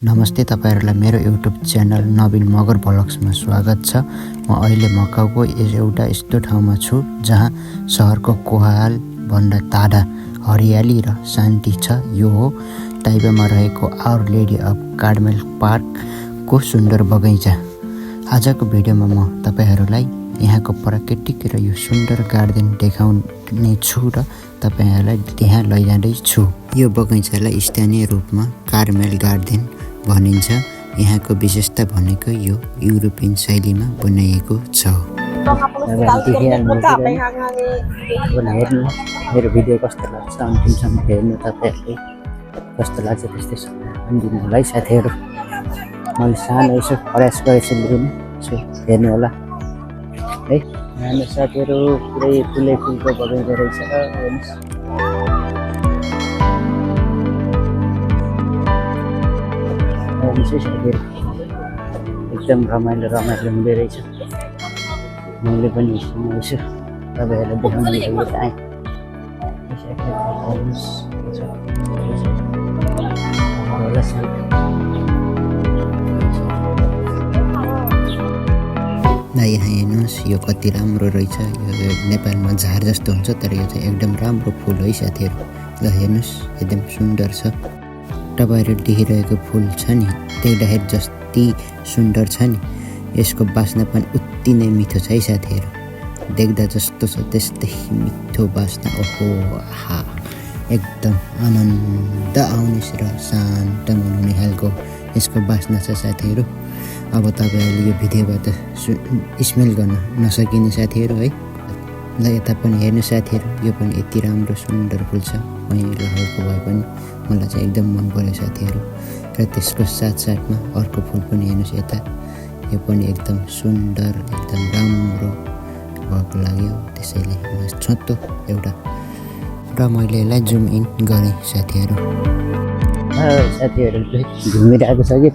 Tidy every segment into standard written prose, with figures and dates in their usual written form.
नमस्ते तपाईहरुलाई मेरो युट्युब च्यानल नवीन मगर ब्लग्समा स्वागत छ। म अहिले मकाउको एउटा यस्तो ठाउँमा छु जहाँ शहरको कोलाहल भन्दा टाढा हरियाली र शान्ति छ। यो हो ताइबामा रहेको आवर लेडी अफ कार्मेल पार्कको सुन्दर बगैँचा। आजको भिडियोमा म तपाईहरुलाई यहाँको प्राकृतिक र यो सुन्दर गार्डन देखाउने छु र तपाईहरुलाई त्यहाँ लैजाँदै छु। यो बगैँचालाई स्थानीय रूपमा कार्मेल गार्डन भनिन्छ। यहाँको विशेषता भनेको यो युरोपियन शैलीमा बनाइएको छ। मेरो भिडियो कस्तो लाग्छ अन्तिमसम्म हेर्नु, तपाईहरुले कस्तो लाग्छ त्यस्तै दिनु होला है साथीहरु। मैले सानो यसो प्रयास गरेछु हेर्नु होला है। हाम्रो साथीहरु पुरै फुलको बगैँचा रहेछ। एकदम रमाइलो हुँदै रहेछ। मैले पनि यसो तपाईहरुलाई देखाउन लागि आएँ। यहाँ हेर्नुहोस् यो कति राम्रो रहेछ। यो नेपालमा झार जस्तो हुन्छ तर यो चाहिँ एकदम राम्रो फुल है साथीहरु। ल हेर्नुहोस् एकदम सुन्दर छ। तपाईहरुले देखिरहेको फुल छ नि देख्दाखेरि जति सुन्दर छ नि यसको बास्ना पनि उति नै मिठो छ है साथीहरु। देख्दा जस्तो छ त्यस्तै मिठो बास्ना। ओहो आहा, एकदम आनन्द आउने र शान्त हुने खालको यसको बास्ना छ साथीहरु। अब तपाईहरुले यो भिडियोबाट स्मेल गर्न नसकिने साथीहरु है। ल यता पनि हेर्नु साथीहरु, यो पनि यति राम्रो सुन्दर फुल छ। मैला खालको भए पनि मलाई चाहिँ एकदम मन पर्यो साथीहरु। र त्यसको साथसाथमा अर्को फुल पनि हेर्नुस् यता, यो पनि एकदम सुन्दर एकदम राम्रो भएको लाग्यो। त्यसैले छोटो एउटा र मैले यसलाई जुम इन गरेँ साथीहरु। साथीहरु घुमिरहेको छ कि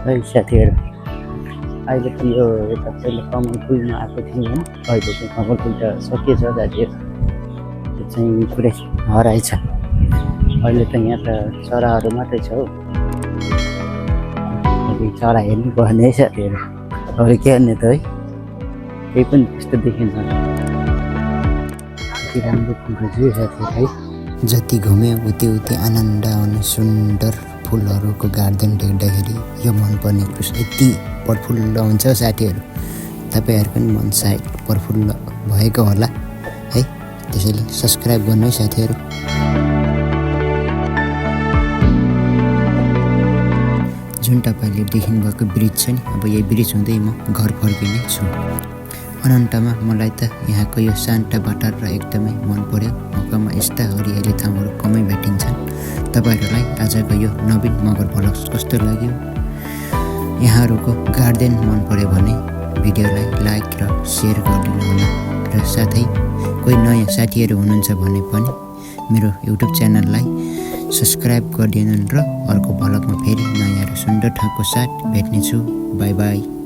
है साथीहरु। अहिले त यो यता पहिला कमल फुलमा आएको थियो होइन, अहिले चाहिँ कमल फुल त सकिएछ साथीहरु। त्यो चाहिँ पुरै हराएछ। अहिले त यहाँ त चराहरू मात्रै छ हौ। चरा हेर्नु पर्ने है साथीहरु। अरू के हेर्ने त है, केही पनि त्यस्तो देखिन्छ। यति राम्रो फुल रहेछ साथीहरु है। जति घुम्यो उति आनन्द आउने सुन्दर फुलहरूको गार्डन देख्दाखेरि यो मन पर्ने कुछ यति प्रफुल्ल हुन्छ साथीहरु। तपाईहरुको पनि मन सायद प्रफुल्ल भएको होला है। त्यसैले सब्स्क्राइब गर्नु है साथीहरु। जुन तपाईले देख्नु भएको ब्रिज छ नि, अब यही ब्रिज हुँदै म घर फर्किने छु। अनन्तमा मलाई त यहाँको यो शान्त वातावरण एकदमै मन पर्यो। मकामा यस्ता हरियाली ठाउँहरू कमै भेटिन्छन्। तपाईहरुलाई आजको यो नवीन मगर ब्लग्स कस्तो लाग्यो? यहाँहरुको गार्डन मन पर्यो भने भिडियोलाई लाइक र शेयर गरिदिनु होला। र साथै कोही नयाँ साथीहरु हुनुहुन्छ भने पनि मेरो युट्युब च्यानललाई सब्स्क्राइब गरिदिनु र अर्को ब्लगमा फेरि नयाँ र सुन्दर ठाउँको साथ भेट्नेछु। Bye bye.